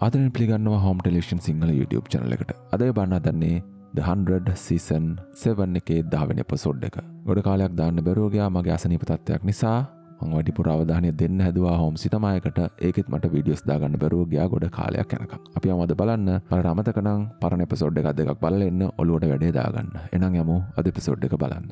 ආදරෙන් පිළිගන්නවා Home Television Sinhala YouTube channel එකට. අද ඔය බලන්න හදන්නේ The 100 Season 7 එකේ 10 වෙනි එපිසෝඩ් එක. ගොඩ කාලයක් දාන්න බැරුව ගියා මගේ අසනීප තත්ත්වයක් නිසා. මං වැඩිපුර අවධානය දෙන්න හැදුවා හෝම් සිනමායකට. ඒකෙත් මට වීඩියෝස් දාගන්න බැරුව ගියා ගොඩ කාලයක් යනකම්. අපි යමු අද බලන්න. මට අමතක නම් පරණ එපිසෝඩ් එකක් දෙකක් බලලා එන්න ඔලුවට වැඩේ දාගන්න. එහෙනම් යමු අද එපිසෝඩ් එක බලන්න.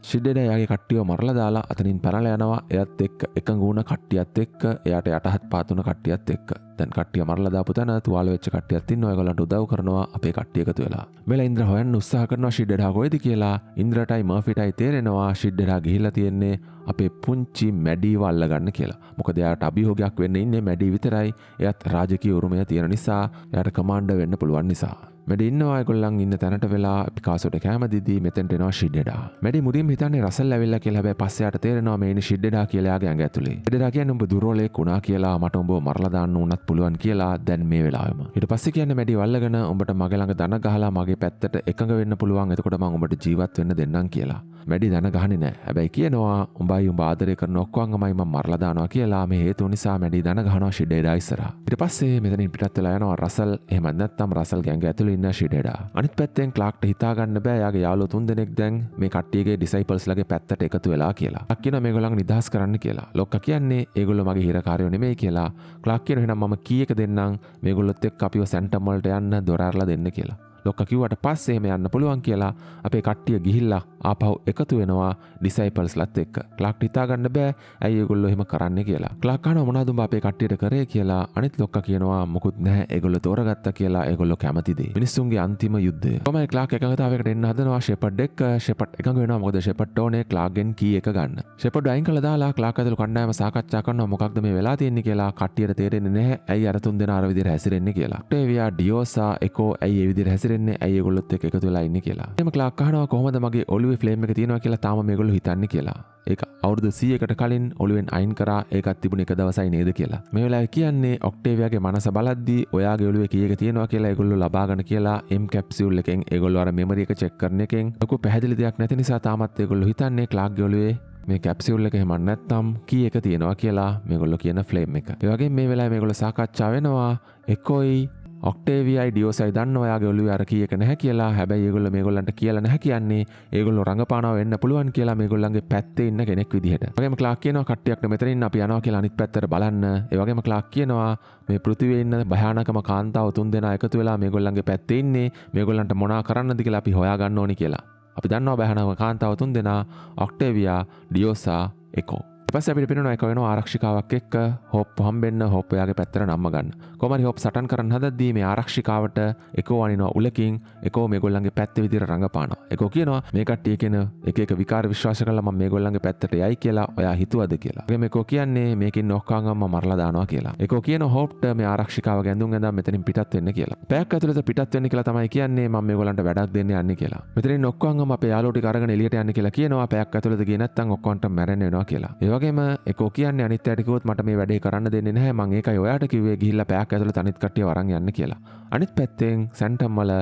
ෂිඩ්ඩෙඩා එයාගේ කට්ටියව මරලා දාලා අතනින් පැනලා යනවා. එයත් එක්ක එකඟ වුණ කට්ටියත් එක්ක, එයාට යටහත් පාත් වුණ කට්ටියත් එක්ක. දැන් කට්ටිය මරලා දාපු තැන තුවාල වෙච්ච කට්ටියත් ඉන්නවා. ඒගොල්ලන්ට උදව් කරනවා අපේ කට්ටිය එකතු වෙලා. මෙලා ඉන්ද්‍ර හොයන්න උත්සාහ කරනවා ෂිඩ්ඩෙඩා කොහෙද කියලා. ඉන්ද්‍රටයි මර්ෆිටයි තේරෙනවා ෂිඩ්ඩෙඩා ගිහිල්ලා තියෙන්නේ අපේ පුංචි මැඩීව අල්ලගන්න කියලා. මොකද එයාට අභියෝගයක් වෙන්න ඉන්නේ මැඩී විතරයි. එයාත් රාජකීය උරුමය තියෙන නිසා, එයාට කමාන්ඩර් වෙන්න පුළුවන් නිසා. මැඩි ඉන්නවා ඒගොල්ලන් ඉන්න තැනට වෙලා පිකාසෝට කෑම දීදී මෙතෙන්ට එනවා ෂිඩ්ඩෙඩා. මැඩි මුලින්ම හිතන්නේ රසල් ඇවිල්ලා කියලා. හැබැයි පස්සේ යාට තේරෙනවා මේ ඉන්නේ ෂිඩ්ඩෙඩා කියලා එයාගේ ඇඟ ඇතුලේ. ෂිඩ්ඩෙඩා කියන්නේ උඹ දුර්වලයෙක් වුණා කියලා, මට උඹව මරලා දාන්න උනත් පුළුවන් කියලා දැන් මේ වෙලාවෙම. ඊට පස්සේ කියන්නේ මැඩි වල්ලගෙන උඹට මගේ ළඟ දන ගහලා මගේ පැත්තට එකඟ වෙන්න පුළුවන්, එතකොට මං උඹට ජීවත් වෙන්න දෙන්නම් කියලා. මැඩි දන ගහන්නේ නෑ. හැබැයි කියනවා උඹයි උඹ ආදරය කරන ඔක්කොංගමයි මං මරලා දානවා කියලා. මේ හේතුව නිසා මැඩි දන ගහනවා ෂිඩ්ඩෙඩා ඉස්සරහා. ඊට පස්සේ මෙතනින් පිටත් වෙලා යනවා රසල්, එහෙමත් නැත්නම් රසල් ගැංග ඇතුලේ ඉන්න ෂිඩ්ඩෙඩා. අනිත් පැත්තෙන් ක්ලාක්ට හිතා ගන්න බෑ යාගේ යාළුවෝ තුන්දෙනෙක් දැන් මේ කට්ටියගේ ඩිසයිපල්ස්ලාගේ පැත්තට එකතු වෙලා කියලා. ක්ලාක් කියනවා මේගොල්ලන්ව නිදහස් කරන්න කියලා. ලොක්කා කියන්නේ ඒගොල්ලෝ මගේ හිරකාරයෝ නෙමෙයි කියලා. ක්ලාක් කියනවා එහෙනම් මම කී එක දෙන්නම් මේගොල්ලොත් එක්ක අපිව සැන්ටම් වලට යන්න දොර ඇරලා දෙන්න කියලා. ලොක්කා කිව්වට පස්සේ එහෙම යන්න පුළුවන් කියලා අපේ කට්ටිය ගිහිල්ලා ආපහු එකතු වෙනවා ඩිසයිපල්ස්ලත් එක්ක. ක්ලාක්ට හිතා ගන්න බෑ ඇයි ඒගොල්ලෝ එහෙම කරන්නේ කියලා. ක්ලාක් අහනවා මොනවද උඹ අපේ කට්ටියට කරේ කියලා. අනිත් ලොක්කා කියනවා මොකුත් නැහැ ඒගොල්ලෝ තෝරගත්තා කියලා, ඒගොල්ලෝ කැමති දේ. මිනිස්සුන්ගේ අන්තිම යුද්ධය. කොහොමයි ක්ලාක් එකඟතාවයකට එන්න හදනවා ෂෙපර්ඩ් එක්ක. ෂෙපර්ඩ් එකඟ වෙනවා මොකද ෂෙපර්ඩ් ඕනේ ක්ලාක්ගෙන් කී එක ගන්න. ෂෙපර්ඩ් අයින් කළා දාලා ක්ලාක් ඇතුළු කණ්ඩායම සාකච්ඡා කරනවා මොකක්ද මේ වෙලා තියෙන්නේ කියලා. කට්ටියට තේරෙන්නේ නැහැ ඇයි අර තුන් දෙනා අර විදිහට හැසිරෙන්නේ කියලා. ඔක්ටේවියා, ඩියෝසා, එකෝ ඇයි ඒ විදිහට හැසිරෙන්නේ, ඇයි ඒගොල්ලොත් එක්ක එකතු වෙලා ඉන්නේ කියලා. එහෙම ක්ලාක් අහනවා කොහොමද මගේ ඔළුවේ ෆ්ලේම් එක තියෙනවා කියලා තාම මේගොල්ලෝ හිතන්නේ කියලා. ඒක අවුරුදු 100කට කලින් ඔළුවෙන් අයින් කරා, ඒකත් තිබුණ එක දවසයි නේද කියලා. මේ වෙලාවේ කියන්නේ ඔක්ටේවියාගේ මනස බලද්දී ඔයාගේ ඔළුවේ කී එක තියෙනවා කියලා ඒගොල්ලෝ ලබාගෙන කියලා එම් කැප්සියුල් එකෙන් ඒගොල්ලෝ අර මෙමරි එක චෙක් කරන එකෙන් ලොකු පැහැදිලි දෙයක් නැති නිසා තාමත් ඒගොල්ලෝ හිතන්නේ ක්ලාක්ගේ ඔළුවේ මේ කැප්සියුල් එක එහෙම නැත්නම් කී එක තියෙනවා කියලා මේගොල්ලෝ කියන ෆ්ලේම් එක. ඒ වගේම මේ වෙලාවේ මේගොල්ලෝ සාකච්ඡා වෙනවා එකෝයි ඔක්ටේවියයි ඩියෝසයි දන්නවා ඔයාගේ ඔළුවේ අර කී එක නැහැ කියලා. හැබැයි ඒගොල්ලෝ මේගොල්ලන්ට කියලා නැහැ කියන්නේ ඒගොල්ලෝ රඟපානවා වෙන්න පුළුවන් කියලා මේගොල්ලන්ගේ පැත්තේ ඉන්න කෙනෙක් විදිහට. ඒ වගේම ක්ලාක් කියනවා කට්ටියක් මෙතන ඉන්න අපි යනවා කියලා අනිත් පැත්තට බලන්න. ඒ වගේම ක්ලාක් කියනවා මේ පෘථිවියේ ඉන්න භයානකම කාන්තාව තුන් දෙනා එකතු වෙලා මේගොල්ලන්ගේ පැත්තේ ඉන්නේ, මේගොල්ලන්ට මොනා කරන්නද කියලා අපි හොයාගන්න ඕනි කියලා. අපි දන්නවා භයානකම කාන්තාව තුන් දෙනා ඔක්ටේවියා, ඩියෝසා, එකෝ. ඊපස්සේ අපිට පේනවා එක වෙනවා ආරක්ෂිකාවක් එක්ක හොප් හම්බෙන්න, හොප් එයාගේ පැත්තට නම්ම ගන්න. කොහොම හරි හොප් සටන් කරන්න හදද්දී මේ ආරක්ෂිකාවට එකෝ අනිනවා උලකින්, එකෝ මේගොල්ලන්ගේ පැත්තේ විදිහට රඟපානවා. එකෝ කියනවා මේ කට්ටිය කියන එක එක විකාර විශ්වාස කරලා මම මේගොල්ලන්ගේ පැත්තට යයි කියලා ඔයා හිතුවද කියලා. ඒ වගේම එකෝ කියන්නේ මේකෙන් ඔක්කොංගම මම මරලා දානවා කියලා. එකෝ කියනවා හොප්ට මේ ආරක්ෂිකාව ගැඳුම් ඇඳන් මෙතනින් පිටත් වෙන්න කියලා. පැයක් ඇතුළත පිටත් වෙන්න කියලා තමයි කියන්නේ මම මේගොල්ලන්ට වැඩක් දෙන්න යන්නේ කියලා. මෙතනින් ඔක්කොංගම අපේ යාළුවෝ ටික අරගෙන එළියට යන්න කියලා කියනවා. පැයක් ඇතුළත ගියේ නැත්නම් ඔක්කොන්ට මැරෙන්න වෙනවා කියලා. ඒ වගේම එකෝ කියන්නේ අනිත් අයට කිව්වොත් මට මේ වැඩේ කරන්න දෙන්නේ නැහැ, මං ඒකයි ඔයාට කිව්වේ ගිහිල්ලා පැයක් ඇතුළත අනිත් කට්ටිය වරන් යන්න කියලා. අනිත් පැත්තෙන් සැන්ටම් වල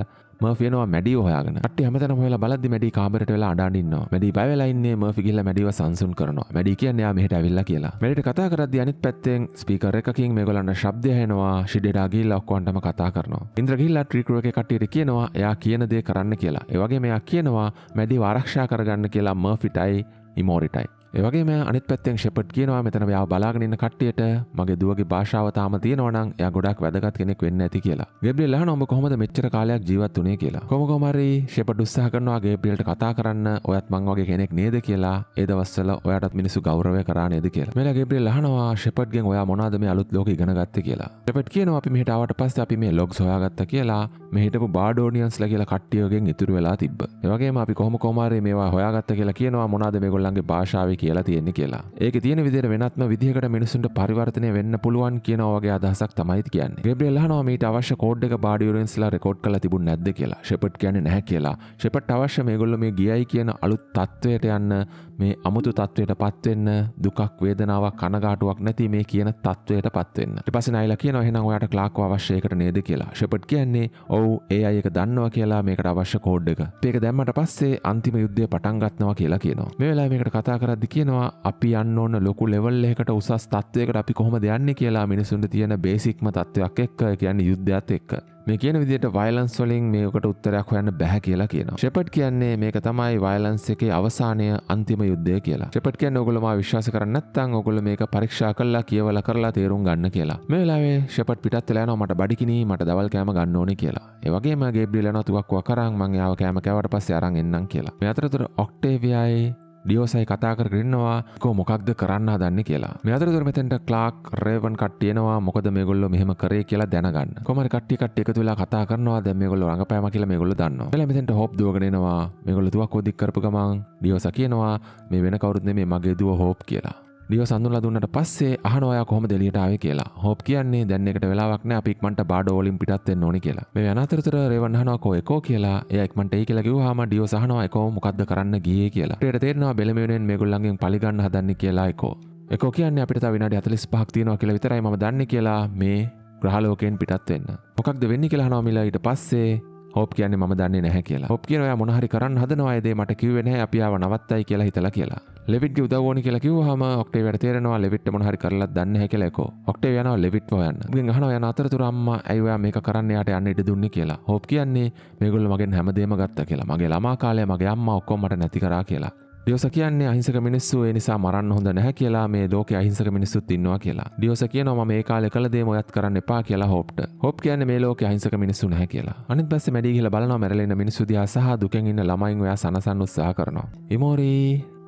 මර්ෆි එනවා මැඩිව හොයාගෙන. කට්ටිය හැමතැනම හොයලා බලද්දි මැඩි කාමරේට වෙලා අඬ අඬ ඉන්නවා. මැඩි බය වෙලා ඉන්නේ. මර්ෆි ගිහිල්ලා මැඩිව සංසුන් කරනවා. මැඩි කියන්නේ එයා මෙහෙට ඇවිල්ලා කියලා. මැඩිට කතා කරද්දි අනිත් පැත්තෙන් ස්පීකර් එකකින් මේගොල්ලන්ට ශබ්දය ඇහෙනවා. ෂිඩෙඩා ගිහිල්ලා ඔක්කොන්ටම කතා කරනවා. ඉන්ද්‍ර ගිහිල්ලා ට්‍රී ක්‍රූ එකේ කට්ටියට කියනවා එයා කියන දේ කරන්න කියලා. ඒ වගේම එයා කියනවා මැඩිව ආරක්ෂා කරගන්න කියලා මර්ෆිටයි ඉමෝරිටයි. ඒ වගේම අනිත් පැත්තෙන් ෂෙපර්ඩ් කියනවා මෙතන මෙයාව බලාගෙන ඉන්න කට්ටියට මගේ දුවගේ භාෂාව තාම තියෙනවා නම් එයා ගොඩක් වැදගත් කෙනෙක් වෙන්න ඇති කියලා. ගේබ්‍රියල් අහනවා ඔබ කොහොමද මෙච්චර කාලයක් ජීවත් වුනේ කියලා. කොහොම කොහොම හරි ෂෙපර්ඩ් උත්සාහ කරනවා ගේබ්‍රියල්ට කතා කරන්න ඔයත් මං වගේ කෙනෙක් නේද කියලා. ඒ දවස්වල ඔයාටත් මිනිස්සු ගෞරවය කරා නේද කියලා. මෙලා ගේබ්‍රියල් අහනවා ෂෙපර්ඩ්ගෙන් ඔයා මොනවද මේ අලුත් ලෝකෙ ඉගෙන ගත්තේ කියලා. ෂෙපර්ඩ් කියනවා අපි මෙහෙට ආවට පස්සේ අපි මේ ලොග්ස් හොයාගත්තා කියලා. මේ හිටපු බාඩෝනියන්ස්ලා කියලා කට්ටියගෙන් ඉතුරු වෙලා තිබ්බ. ඒ වගේම අපි කොහොම කොහොම හරි මේවා හොයාගත්තා කියලා කියනවා මොනවද මේගොල්ලන්ගේ භාෂාවේ කියලා තියෙන්නේ කියලා. ඒකේ තියෙන විදිහට වෙනත්ම විදිහකට මිනිස්සුන්ට පරිවර්තනය වෙන්න පුළුවන් කියනවා වගේ අදහසක් තමයි කියන්නේ. ගේබ්‍රියල් අහනවා මීට අවශ්‍ය කෝඩ් එක බාඩියෝනියන්ස්ලා රෙකෝඩ් කරලා තිබුණ නැද්ද කියලා. ෂෙපර්ඩ් කියන්නේ නැහැ කියලා. ෂෙපර්ඩ් අවශ්‍ය මේගොල්ලෝ මේ ගියයි කියන අලුත් තත්වයට යන්න, මේ අමුතු තත්වයට පත් වෙන්න, දුකක් වේදනාවක් කනගාටුවක් නැති මේ කියන තත්වයට පත් වෙන්න. ඊට පස්සේ නයිලා කියනවා එහෙනම් ඔයාට ක්ලාක්ව අවශ්‍ය එකට නේද කියලා. ෂෙපර්ඩ් කියන්නේ ඔව් ඒ අය එක දන්නවා කියලා මේකට අවශ්‍ය කෝඩ් එක. අපි ඒක දැම්මට පස්සේ අන්තිම යුද්ධය පටන් ගන්නවා කියලා කියනවා. මේ වෙලාවේ මේකට කතා කරද්දි කියනවා අපි යන්න ඕන ලොකු ලෙවල් එකකට උසස් තත්වයකට අපි කොහොමද යන්නේ කියලා මිනිසුන්ට තියෙන බේසික්ම තත්වයක් එක්ක, ඒ කියන්නේ යුද්ධයත් එක්ක. මේ කියන විදිහට වයලන්ස් වලින් මේකට උත්තරයක් හොයන්න බැහැ කියලා කියනවා. ෂෙපර්ඩ් කියන්නේ මේක තමයි වයලන්ස් එකේ අවසානය අන්තිම යුද්ධය කියලා. ෂෙපර්ඩ් කියන්නේ ඔයගොල්ලෝ මාව විශ්වාස කරන්නේ නැත්නම් ඔයගොල්ලෝ මේක පරීක්ෂා කරලා කියවලා කරලා තේරුම් ගන්න කියලා. මේ වෙලාවේ ෂෙපර්ඩ් පිටත් වෙලා යනවා මට බඩගිනි මට දවල් කෑම ගන්න ඕනේ කියලා. ඒ වගේම ගේබ්‍රියල් යනවා තුවක්කුවක් අරන් මං එයාව කෑම කෑවට පස්සේ අරන් එන්නම් කියලා. මේ අතරතුර ඔක්ටේවියායි ඩියෝසයි කතා කරගෙන ඉන්නවා කො මොකක්ද කරන්න හදන්නේ කියලා. මේ අතරතුර මෙතෙන්ට ක්ලාක් රේවන් කට්ටිය එනවා මොකද මේගොල්ලෝ මෙහෙම කරේ කියලා දැනගන්න. කොහොම හරි කට්ටිය කට්ටිය එකතු වෙලා කතා කරනවා. දැන් මේගොල්ලෝ රඟපෑම කියලා මේගොල්ලෝ දන්නවා. වෙලාව මෙතෙන්ට හෝප් දුවගෙන එනවා. මේගොල්ලෝ තුවක්කුව දික් කරපු ගමන් ඩියෝසා කියනවා මේ වෙන කවුරුත් නෙමෙයි මගේ දුව හෝප් කියලා. ඩියෝස් අඳුනලා දුන්නට පස්සේ අහනවා ඔයා කොහොමද එළියට ආවේ කියලා. හෝප් කියන්නේ දැන් එකට වෙලාවක් නෑ අපි ඉක්මනට බාඩෝ වලින් පිටත් වෙන්න ඕනේ කියලා. මේ යන අතරතුර රේවන් අහනවා කෝ එකෝ කියලා. එයා ඉක්මනට එයි කියලා කිව්වහම ඩියෝස් අහනවා එකෝ මොකද්ද කරන්න ගියේ කියලා. ඊට තේරෙනවා බෙලම වෙනුවෙන් මේගොල්ලන්ගෙන් පලි ගන්න හදන්නේ කියලා එකෝ. එකෝ කියන්නේ අපිට තව විනාඩි 45ක් තියෙනවා කියලා විතරයි මම දන්නේ කියලා මේ ග්‍රහලෝකයෙන් පිටත් වෙන්න. මොකක්ද වෙන්නේ කියලා අහනවා මිලා. ඊට පස්සේ හෝප් කියන්නේ මම දන්නේ නැහැ කියලා. හෝප් කියනවා ඔයා මොන හරි කරන්න හදනවා ඒ දේ මට කිව්වේ නැහැ අපි ආව නවත්තයි කියලා හිතලා කියලා. ලෙවිට්ගේ උදව් ඕනි කියලා කිව්වහම ඔක්ටේවියාට තේරෙනවා ලෙවිට්ට මොන හරි කරලත් දන්නේ නැහැ කියලා එකෝ. ඔක්ටේවියා යනවා ලෙවිට්ව හොයන්න. උගෙන් අහනවා යන අතරතුර අම්මා ඇයි ඔයා මේක කරන්න යාට යන්න ඉඩ දුන්නේ කියලා. හෝප් කියන්නේ මේගොල්ලෝ මගෙන් හැමදේම ගත්තා කියලා. මගේ ළමා කාලය මගේ අම්මා ඔක්කොම මට නැති කරා කියලා. ඩියෝසා කියන්නේ අහිංසක මිනිස්සු ඒ නිසා මරන්න හොඳ නැහැ කියලා මේ ලෝකේ අහිංසක මිනිස්සුත් ඉන්නවා කියලා. ඩියෝසා කියනවා මම මේ කාලේ කළ දේම ඔයත් කරන්න එපා කියලා හෝප්ට. හෝප් කියන්නේ මේ ලෝකේ අහිංසක මිනිස්සු නැහැ කියලා. අනිත් පැත්තේ මැඩි ගිහලා බලනවා මැරෙලා ඉන්න මිනිස්සු දිහා සහ දුකෙන් ඉන්න ළමයින් ඔයා සනසන්න උත්සාහ කරනවා. ඉමෝරි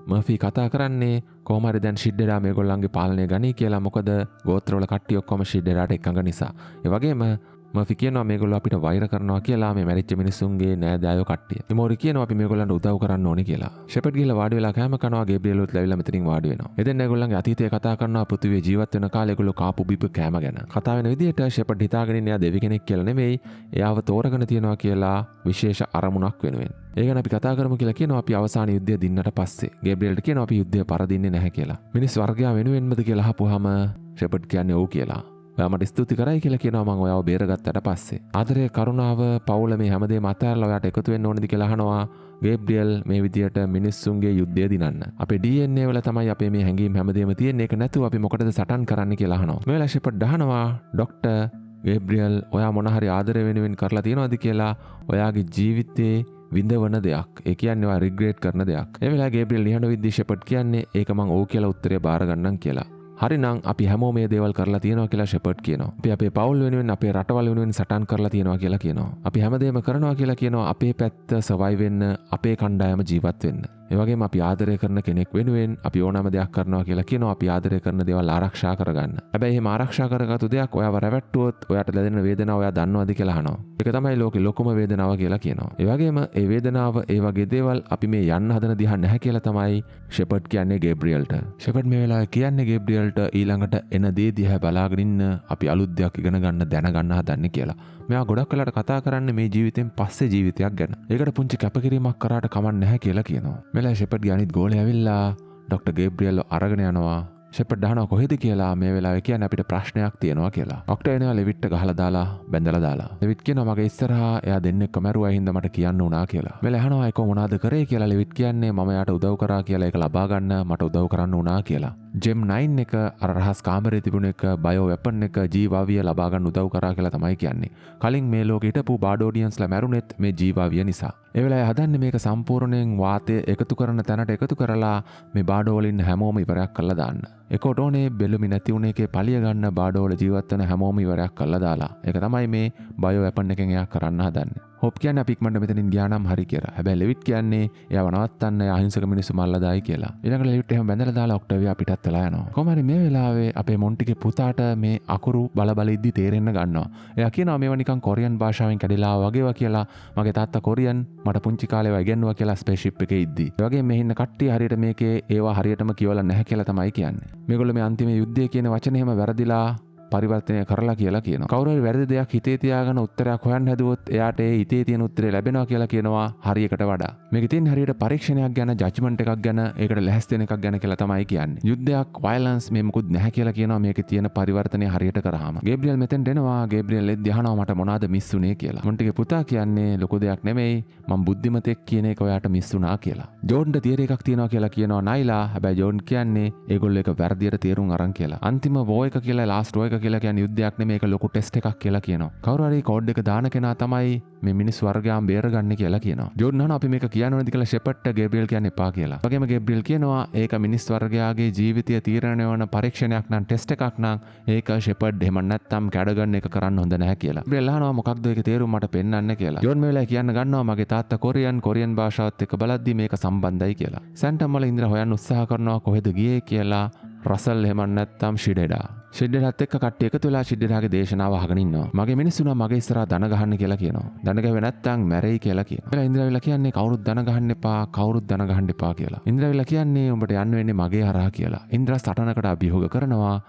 මර්ෆි කතා කරන්නේ කොහොම හරි දැන් ෂිඩ්ඩෙරා මේගොල්ලන්ගේ පාලනය ගනී කියලා. මොකද ගෝත්‍රවල කට්ටිය ඔක්කොම ෂිඩ්ඩෙරාට එකඟ නිසා. ඒ වගේම මර්ෆි කියනවා මේගොල්ලෝ අපිට වෛර කරනවා කියලා මේ මැරිච්ච මිනිස්සුන්ගේ නෑදෑයෝ කට්ටිය. ඉමෝරි කියනවා අපි මේගොල්ලන්ට උදව් කරන්න ඕනේ කියලා. ෂෙපර්ඩ් ගිහලා වාඩි වෙලා කෑම කනවා. ගේබ්‍රියලුත් ලැබිලා මෙතනින් වාඩි වෙනවා. එදෙන් ඒගොල්ලන්ගේ අතීතය කතා කරනවා පෘථිවියේ ජීවත් වෙන කාලේ ඒගොල්ලෝ කාපු බීපු කෑම ගැන. කතා වෙන විදිහට ෂෙපර්ඩ් හිතාගෙන ඉන්නේ එයා දෙවි කෙනෙක් කියලා නෙමෙයි, එයාව තෝරගෙන තියනවා කියලා විශේෂ අරමුණක් වෙනුවෙන්. ඒ ගැන අපි කතා කරමු කියලා කියනවා අපි අවසාන යුද්ධය දින්නට පස්සේ. ගේබ්‍රියල්ට කියනවා අපි යුද්ධය පරදින්නේ නැහැ කියලා. මිනිස් වර්ගයා වෙනුවෙන්මද කියලා අහපුවාම ෂෙපර්ඩ් කියන්නේ ඔව් කියලා. ඔයා මට ස්තුති කරයි කියලා කියනවා මං ඔයාව බේරගත්තට පස්සේ. ආදරය, කරුණාව, පවුල මේ හැමදේම අතහැරලා ඔයාට එකතු වෙන්න ඕනේද කියලා අහනවා ගේබ්‍රියල් මේ විදියට මිනිස්සුන්ගේ යුද්ධය දිනන්න. අපේ DNA වල තමයි අපේ මේ හැඟීම් හැමදේම තියෙන්නේ. ඒක නැතුව අපි මොකටද සටන් කරන්නේ කියලා අහනවා. මේ වෙලාවේ ෂෙපර්ඩ් අහනවා ඩොක්ටර් ගේබ්‍රියල් ඔයා මොන හරි ආදරය වෙනුවෙන් කරලා තියෙනවද කියලා ඔයාගේ ජීවිතේ විඳවන දෙයක්. ඒ කියන්නේ ඔයා රිග්‍රෙට් කරන දෙයක්. ඒ වෙලාවේ ගේබ්‍රියල් නිහඬ වෙද්දී ෂෙපර්ඩ් කියන්නේ ඒක මං ඔව් කියලා උත්තරය බාර ගන්නම් කියලා. හරිනම් අපි හැමෝම මේ දේවල් කරලා තියෙනවා කියලා ෂෙපර්ඩ් කියනවා. අපි අපේ පවුල් වෙනුවෙන් අපේ රටවල් වෙනුවෙන් සටන් කරලා තියෙනවා කියලා කියනවා. අපි හැමදේම කරනවා කියලා කියනවා අපේ පැත්ත සර්වයිව් වෙන්න, අපේ කණ්ඩායම ජීවත් වෙන්න. ඒ වගේම අපි ආදරය කරන කෙනෙක් වෙනුවෙන් අපි ඕනෑම දෙයක් කරනවා කියලා කියනවා අපි ආදරය කරන දේවල් ආරක්ෂා කරගන්න. හැබැයි එහෙම ආරක්ෂා කරගත්තු දෙයක් ඔයාව රැවට්ටුවොත් ඔයාට ලැබෙන වේදනාව ඔයා දන්නවද කියලා අහනවා. ඒක තමයි ලෝකේ ලොකුම වේදනාව කියලා කියනවා. ඒ වගේම ඒ වේදනාව ඒ වගේ දේවල් අපි මේ යන්න හදන දිහා නැහැ කියලා තමයි ෂෙපර්ඩ් කියන්නේ ගේබ්‍රියල්ට. ෂෙපර්ඩ් මේ වෙලාවේ කියන්නේ ගේබ්‍රියල්ට ඊළඟට එන දේ දිහා බලාගෙන ඉන්න අපි අලුත් දෙයක් ඉගෙන ගන්න දැනගන්න හදන්නේ කියලා. මෙයා ගොඩක් වෙලාවට කතා කරන්නේ මේ ජීවිතෙන් පස්සේ ජීවිතයක් ගැන. ඒකට පුංචි කැපකිරීමක් කරාට කමක් නැහැ කියලා කියනවා. මේ වෙලාවේ ෂෙපර්ඩ්ගේ අනිත් ගෝලයා ඇවිල්ලා ඩොක්ටර් ගේබ්‍රියල්ව අරගෙන යනවා. ෂෙපර්ඩ් අහනවා කොහෙද කියලා. මේ වෙලාවේ කියන්නේ අපිට ප්‍රශ්නයක් තියෙනවා කියලා. ඩොක්ටර් එනවා ලෙවිට්ට ගහලා දාලා බැඳලා දාලා. ලෙවිට් කියනවා මගේ ඉස්සරහා එයා දෙන්නෙක්ව මැරුවා ඒ හින්දා මට කියන්න වුණා කියලා. මේ වෙලාවේ අහනවා ඒක මොනවාද කරේ කියලා. ලෙවිට් කියන්නේ මම එයාට උදව් කරා කියලා ඒක ලබා ගන්න මට උදව් කරන්න වුණා කියලා. ජෙම් 9 එක අර රහස් කාමරේ තිබුණ එක බයෝ වෙපන් එක ජීවාවිය ලබා ගන්න උදව් කරා කියලා තමයි කියන්නේ. කලින් මේ ලෝකෙ හිටපු බාඩෝඩියන්ස්ලා මැරුණෙත් මේ ජීවාවිය නිසා. ඒ වෙලාවේ හදන්නේ මේක සම්පූර්ණයෙන් වාතය එකතු කරන තැනට එකතු කරලා මේ බාඩෝ වල ඉන්න හැමෝම ඉවරයක් කරලා දාන්න. ඒකට ඕනේ බෙලුමි නැති වුණ එකේ පලිය ගන්න බාඩෝ වල ජීවත් වෙන හැමෝම ඉවරයක් කරලා දාලා. ඒක තමයි මේ බයෝ වෙපන් එකෙන් එයා කරන්න හදන්නේ. හොප් කියන්නේ අපි ඉක්මනට මෙතනින් ගියා නම් හරි කියලා. හැබැයි ලෙවිට් කියන්නේ එයාව නවත්තන්න එයා අහිංසක මිනිස්සු මල්ලා දායි කියලා. ඊළඟට ලෙවිට් එහෙම බැඳලා දාලා ඔක්ටේවියා පිටත් වෙලා යනවා. කොහොම හරි මේ වෙලාවේ අපේ මොන්ටිගේ පුතාට මේ අකුරු බල බල ඉද්දි තේරෙන්න ගන්නවා. එයා කියනවා මේවා නිකන් කොරියන් භාෂාවෙන් කැඩිලා ආවා වගේවා කියලා. මගේ තාත්තා කොරියන් මට පුංචි කාලේ ඒවා ඉගෙනුවා කියලා ස්පේස්ෂිප් එකේ ඉද්දි. ඒ වගේම මේ ඉන්න කට්ටිය හරියට මේකේ ඒවා හරියටම කියවලා නැහැ කියලා තමයි කියන්නේ. මේගොල්ලෝ මේ අන්තිමේ යුද්ධය කියන වචනේ එහෙම වැරදිලා පරිවර්තනය කරලා කියලා කියනවා. කවුරු හරි වැරදි දෙයක් හිතේ තියාගෙන උත්තරයක් හොයන්න හැදුවොත් එයාට ඒ හිතේ තියෙන උත්තරේ ලැබෙනවා කියලා කියනවා හරියකට වඩා. මේක තියෙන හරියට පරීක්ෂණයක් ගැන, ජජ්මන්ට් එකක් ගැන, ඒකට ලැහැස්ති වෙන එකක් ගැන කියලා තමයි කියන්නේ. යුද්ධයක්, වයලන්ස් මේ මොකුත් නැහැ කියලා කියනවා මේකේ තියෙන පරිවර්තනය හරියට කරාම. ගේබ්‍රියල් මෙතෙන්ට එනවා. ගේබ්‍රියල් එද්දි අහනවා මට මොනවාද මිස් වුනේ කියලා. මොන්ටිගේ පුතා කියන්නේ ලොකු දෙයක් නෙමෙයි, මං බුද්ධිමතෙක් කියන එක ඔයාට මිස් වුණා කියලා. ජෝඩන්ට තියරි එකක් තියෙනවා කියලා කියනවා නයිලා. හැබැයි ජෝඩන් කියන්නේ ඒගොල්ලෝ ඒක වැරදියට තේරුම් අරන් කියලා. අන්තිම වෝ එක කියලා, ලාස්ට් වෝ එක කියලා කියන්නේ යුද්ධයක් නෙමෙයි, ඒක ලොකු ටෙස්ට් එකක් කියලා කියනවා. කවුරු හරි කෝඩ් එක දාන කෙනා තමයි මේ මිනිස් වර්ගයන් බේරගන්නේ කියලා කියනවා. ජෝඩන් අහනවා අපි මේක කියන්න ඕනද කියලා ෂෙපර්ඩ්ට ගේබ්‍රියල් කියන්න එපා කියලා. වගේම ගේබ්‍රියල් කියනවා ඒක මිනිස් වර්ගයාගේ ජීවිතය තීරණය වන පරීක්ෂණයක් නම්, ටෙස්ට් එකක් නම් ඒක ෂෙපර්ඩ් එහෙම නැත්නම් කැඩගන් එක කරන්න හොඳ නැහැ කියලා. ගේබ්‍රියල් අහනවා මොකක්ද ඒකේ තේරුම මට පෙන්වන්න කියලා. ජෝන් මේ වෙලාවේ කියන්න ගන්නවා මගේ තාත්තා කොරියන්, කොරියන් භාෂාවත් එක්ක බලද්දි මේක සම්බන්ධයි කියලා. සැන්ටම් වල ඉඳලා හොයන්න උත්සාහ කරනවා කොහෙද ගියේ කියලා. රසල් එහෙම නැත්නම් ෂිඩෙඩා. ෂිඩෙඩාත් එක්ක කට්ටිය එකතු වෙලා ෂිඩෙඩාගේ දේශනාව අහගෙන ඉන්නවා. මගේ මිනිස්සු නම් මගේ ඉස්සරහා දන ගහන්න කියලා කියනවා. දන ගැහුවේ නැත්නම් මැරෙයි කියලා කියනවා. එලා ඉන්ද්‍රා කියන්නේ කවුරුත් දන ගහන්න එපා, කවුරුත් දන ගහන්න එපා කියලා. ඉන්ද්‍රා කියන්නේ උඹට යන්න වෙන්නේ මගේ හරහා කියලා. ඉන්ද්‍රා සටනකට අභියෝග කරනවා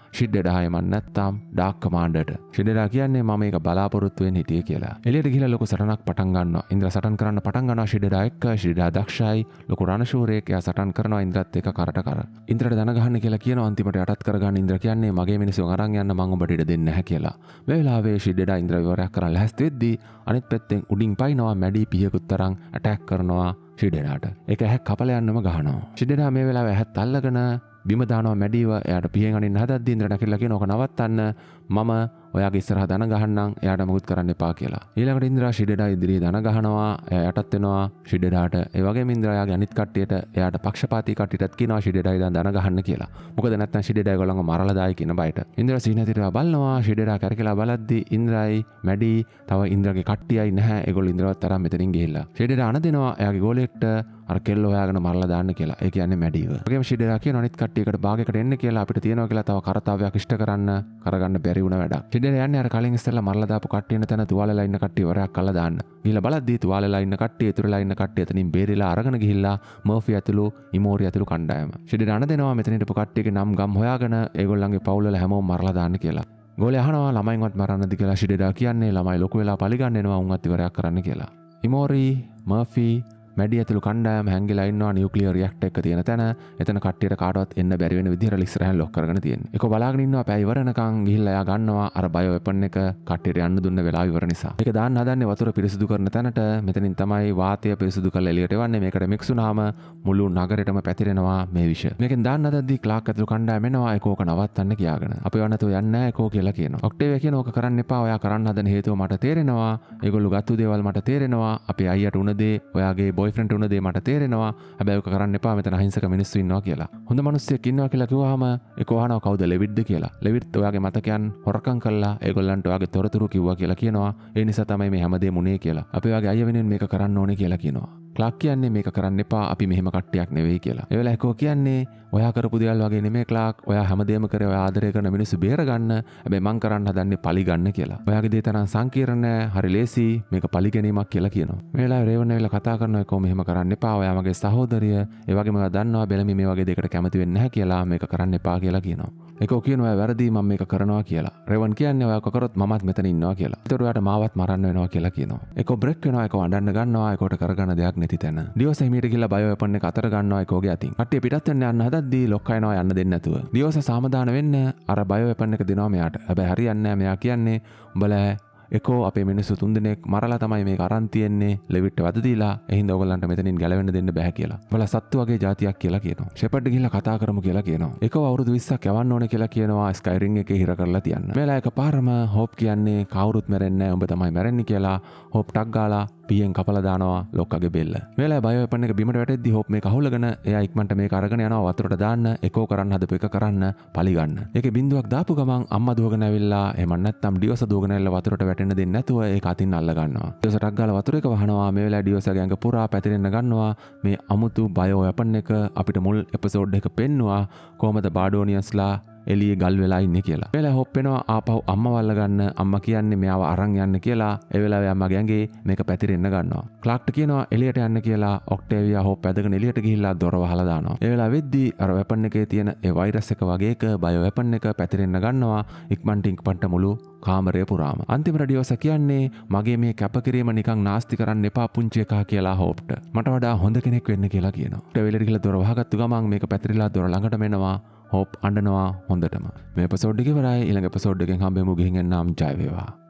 ෂිඩෙඩා එහෙම නැත්නම් ඩාර්ක් කමාන්ඩර්ට. ෂිඩෙඩා කියන්නේ මම මේක බලාපොරොත්තු වෙන්න හිටියේ කියලා. එළියට ගිහලා ලොකු සටනක් පටන් ගන්නවා. ඉන්ද්‍රා සටන් කරන්න පටන් ගන්නවා ෂිඩෙඩා එක්ක. ෂිඩෙඩා දක්ෂයි, ලොකු රණශූරයෙක්. එයා සටන් කරනවා ඉන්ද්‍රාත් එක්ක කරට කර. ඉන්ද්‍රාට දන ගහන්න කියලා කියනවා. අන්තිමට යටත් කරගන්න ඉන්ද්‍රා කියන්නේ මගේ මිනිස්සු අරන් යන්න මං ඔබට ඉඩ දෙන්නේ නැහැ කියලා. මේ වෙලාවේ ෂිඩෙඩා ඉන්ද්‍රා විවරයක් කරන් ලැහැස්ති වෙද්දී අනිත් පැත්තෙන් උඩින් පයින්නවා මැඩි පිහකුත් තරම් ඇටැක් කරනවා ෂිඩෙඩාට. ඒක ඇහැ කපලා යන්නම ගහනවා. ෂිඩෙඩා මේ වෙලාවේ ඇහත් අල්ලගෙන බිම දානවා මැඩිව. එයාට පිහෙන් අනින්න හදද්දී ඉන්ද්‍රා නැගිටලා කියනවා ඔක නවත්තන්න, මම ඔයාගේ ඉස්සරහා දන ගහන්නම්, එයාට මොකුත් කරන්න එපා කියලා. ඊළඟට ඉන්ද්‍රා ෂිඩෙඩා ඉදිරියේ දන ගහනවා. එයා යටත් වෙනවා ෂිඩෙඩාට. ඒ වගේම ඉන්ද්‍රා එයාගේ අනිත් කට්ටියට, එයාට පක්ෂපාතී කට්ටියටත් කියනවා ෂිඩෙඩා ඉඳන් දන ගහන්න කියලා. මොකද නැත්නම් ෂිඩෙඩා ඒගොල්ලන්ව මරලා දායි කියන බයට. ඉන්ද්‍රා සීනතිරවා බලනවා. ෂිඩෙඩා කැරකිලා බලද්දී ඉන්ද්‍රායි මැඩි තව ඉන්ද්‍රාගේ කට්ටියයි නැහැ. ඒගොල්ලෝ ඉන්ද්‍රාවත් තරම් මෙතනින් ගිහිල්ලා. ෂිඩෙඩා අණ දෙනවා එයාගේ ගෝලෙක්ට අර කෙල්ල හොයාගෙන මරලා දාන්න කියලා. ඒ කියන්නේ මැඩිව. වගේම ෂිඩෙඩා කියන අනිත් කට්ටියකට භාගයකට එන්න කියලා, අපිට තියෙනවා කියලා තව කරතාවයක් ඉෂ්ට කරන්න, කරගන්න බැරි වුණ වැඩක්. ෂිඩෙඩා යන්නේ අර කලින් ඉස්සෙල්ලා මරලා දාපු කට්ටිය ඉන්න තැන තුවාලෙලා ඉන්න කට්ටිය වරයක් අල්ල දාන්න. ගිහිල්ලා බලද්දී තුවාලෙලා ඉන්න කට්ටිය, ඉතුරුලා ඉන්න කට්ටිය එතනින් බේරිලා අරගෙන ගිහිල්ලා මර්ෆි ඇතුළු ඉමෝරි ඇතුළු කණ්ඩායම. ෂිඩෙඩා අණ දෙනවා මෙතන හිටපු කට්ටියගේ නම් ගම් හොයාගෙන ඒගොල්ලන්ගේ පවුල් වල හැමෝම මරලා දාන්න කියලා. ගෝලයා අහනවා ළමයින්වත් මරන්නද කියලා. ෂිඩෙඩා කියන්නේ ළමයි ලොකු වෙලා පලිගන්න එනවා, උන්වත් ඉවරයක් කරන්න කියලා. ඉමෝරි, මර්ෆි, මැඩි ඇතුළු කණ්ඩායම හැංගිලා ඉන්නවා නියුක්ලියර් රියැක්ටර් එක තියෙන තැන. එතන කට්ටියට කාටවත් එන්න බැරි වෙන විදිහට ඉස්සරහින් ලොක් කරගෙන තියෙන්නේ. ඒක බලාගෙන ඉන්නවා පැය ඉවර වෙනකන්. ගිහිල්ලා එයා ගන්නවා අර බයෝ වෙපන් එක කට්ටියට යන්න දුන්න වෙලාව ඉවර නිසා. ඒක දාන්න හදන්නේ වතුර පිරිසිදු කරන තැනට. මෙතනින් තමයි වාතය පිරිසිදු කරලා එළියට එවන්නේ. මේකට මික්ස් වුණාම මුළු නගරෙටම පැතිරෙනවා මේ විෂ. මේකෙන් දාන්න හදද්දී ක්ලාක් ඇතුළු කණ්ඩායම එනවා ඒක ඕක නවත්තන්න කියාගෙන. අපි ඒවා නැතුව යන්නේ නැහැ ඒකෝ කියලා කියනවා. ඔක්ටේවියා කියන ඕක කරන්න එපා. ඔයා කරන්න හදන හේතුව මට තේරෙනවා. ඒගොල්ලෝ ගත්තු දේවල් මට තේරෙනවා. අපේ අයියට උන දේ, ඔයාගේ බොයිෆ්‍රෙන්ඩ් උන දේ මට තේරෙනවා. හැබැයි ඔක කරන්න එපා. මෙතන අහිංසක මිනිස්සු ඉන්නවා කියලා. හොඳ මිනිස්සෙක් ඉන්නවා කියලා කිව්වහම ඒක අහනවා කවුද ලෙවිට්ද කියලා. ලෙවිට් ඔයාගේ මතකයන් හොරකම් කළා. ඒගොල්ලන්ට ඔයාගේ තොරතුරු කිව්වා කියලා කියනවා. ඒ නිසා තමයි මේ හැමදේම උනේ කියලා. අපි ඔයාගේ අයියා වෙනුවෙන් මේක කරන්න ඕනේ කියලා කියනවා. ක්ලාක් කියන්නේ මේක කරන්න එපා, අපි මෙහෙම කට්ටියක් නෙවෙයි කියලා. ඒ වෙලාවේ එකෝ කියන්නේ ඔයා කරපු දේවල් වගේ නෙමෙයි ක්ලාක්, ඔයා හැමදේම කරේ ඔයා ආදරය කරන මිනිස්සු බේරගන්න. හැබැයි මං කරන්න හදන්නේ පලි ගන්න කියලා. ඔයාගේ දේ තරම් සංකීර්ණ නෑ, හරි ලේසි, මේක පලි ගැනීමක් කියලා කියනවා. මේ වෙලාවේ රේවන් ඇවිල්ලා කතා කරනවා එකෝ මෙහෙම කරන්න එපා, ඔයා මගේ සහෝදරිය, ඒ වගේම ඔයා දන්නවා බෙලමි මේ වගේ දෙයකට කැමති වෙන්නේ නැහැ කියලා, මේක කරන්න එපා කියලා කියනවා. එකෝ කියනවා ඔයා වැරදි, මම මේක කරනවා කියලා. රේවන් කියන්නේ ඔයා කරොත් මමත් මෙතන ඉන්නවා කියලා. ඒතකොට ඔයාට මාවත් මරන්න වෙනවා කියලා කියනවා. එකෝ බ්‍රේක් වෙනවා, එකෝ අඬන්න ගන්නවා, එකෝට කරගන්න දෙයක් නැති තැන. ඩියෝස් හිමීට ගිහලා බයෝ වෙපන් එක අතර ගන්නවා එකෝගේ අතින්. කට්ටිය පිටත් වෙන්න යන්න හදද්දී ලොක්කා එනවා යන්න දෙන්නේ නැතුව. ඩියෝස් සාමදාන වෙන්න අර බයෝ වෙපන් එක දෙනවා මෙයාට. හැබැයි හරියන්නේ නැහැ. මෙයා කියන්නේ උඹලා එකෝ අපේ මිනිස්සු තුන් දෙනෙක් මරලා තමයි මේක අරන් තියෙන්නේ, ලෙවිට්ට වද දීලා, ඒ හින්දා ඔයගොල්ලන්ට මෙතනින් ගැලවෙන්න දෙන්න බෑ කියලා. උඹලා සත්තු වගේ ජාතියක් කියලා කියනවා. ෂෙපර්ඩ් ගිහිල්ලා කතා කරමු කියලා කියනවා. එකෝ අවුරුදු 20ක් යවන්න ඕනේ කියලා කියනවා ස්කයිරින් එකේ හිර කරලා තියන්න. මේ වෙලාව එකපාරම හෝප් කියන්නේ කවුරුත් මැරෙන්නේ නැහැ, උඹ තමයි මැරෙන්නේ කියලා. හෝප් ටක් ගාලා පියෙන් කපලා දානවා ලොක්කගේ බෙල්ල. මේ වෙලාවේ බයෝ වෙපන් එක බිමට වැටෙද්දි හෝප් මේක අහුලගෙන එයා ඉක්මනට මේක අරගෙන යනවා වතුරට දාන්න, එකෝ කරන්න හදපු එක කරන්න පලි ගන්න. ඒකේ බින්දුවක් දාපු ගමන් අම්මා දුවගෙන ඇවිල්ලා එහෙම නැත්නම් ඩියෝස දුවගෙන ඇවිල්ලා වතුරට වැටෙන්න දෙන්නේ නැතුව ඒක අතින් අල්ල ගන්නවා. ඩියෝස ටක් ගාලා වතුර එක වහනවා. මේ වෙලාවේ ඩියෝසගේ ඇඟ පුරා පැතිරෙන්න ගන්නවා මේ අමුතු බයෝ වෙපන් එක. අපිට මුල් එපිසෝඩ් එක පෙන්නුවා කොහොමද බාඩෝනියන්ස්ලා එළියේ ගල් වෙලා ඉන්නේ කියලා. ඒ වෙලාවේ හොප් එනවා ආපහු අම්මව අල්ලගන්න. අම්මා කියන්නේ මෙයාව අරන් යන්න කියලා. ඒ වෙලාවේ අම්මගේ ඇඟේ මේක පැතිරෙන්න ගන්නවා. ක්ලාක්ට කියනවා එළියට යන්න කියලා. ඔක්ටේවියා හොප් ඇදගෙන එළියට ගිහිල්ලා දොර වහලා දානවා. ඒ වෙලාව වෙද්දී අර වෙපන් එකේ තියෙන ඒ වෛරස් එක වගේ එක බයෝ වෙපන් එක පැතිරෙන්න ගන්නවා ඉක්මනට ඉක්මනට මුළු කාමරය පුරාම. අන්තිමට ඩියෝසා කියන්නේ මගේ මේ කැපකිරීම නිකන් නාස්ති කරන්න එපා පුංචි එකා කියලා හෝප්ට. මට වඩා හොඳ කෙනෙක් වෙන්න කියලා කියනවා. එළියට ගිහලා දොර වහගත්තු ගමන් මේක පැතිරිලා දොර ළඟටම එනවා. හෝප් අඬනවා හොඳටම. මේ එපිසෝඩ් එක ඉවරයි. ඊළඟ එපිසෝඩ් එකෙන් හම්බෙමු. ගිහින් එන්නම්. ජය වේවා.